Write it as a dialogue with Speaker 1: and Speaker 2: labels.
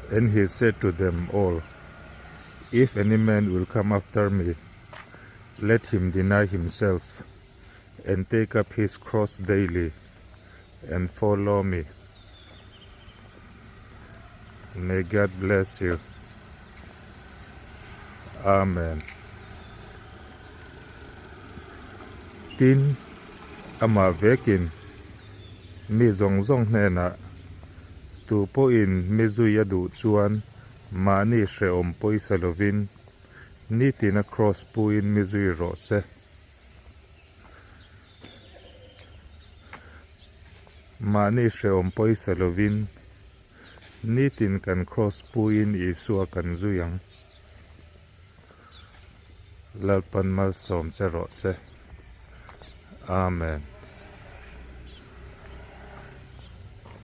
Speaker 1: And he said to them all, If any man will come after me, let him deny himself and take up his cross daily and follow me. May God bless you. Amen. Tin, amah vekin mi zawng zawng hnenah tu pawhin mi zui a duh chuan mahni hrehawm pawisa lovin nitin a kraws puiin mi zui rawh se. Mahni hrehawm pawisa lovin nitin kan kraws puiin Isua kan zui ang. Lalpan malsawm che rawh se. Amen.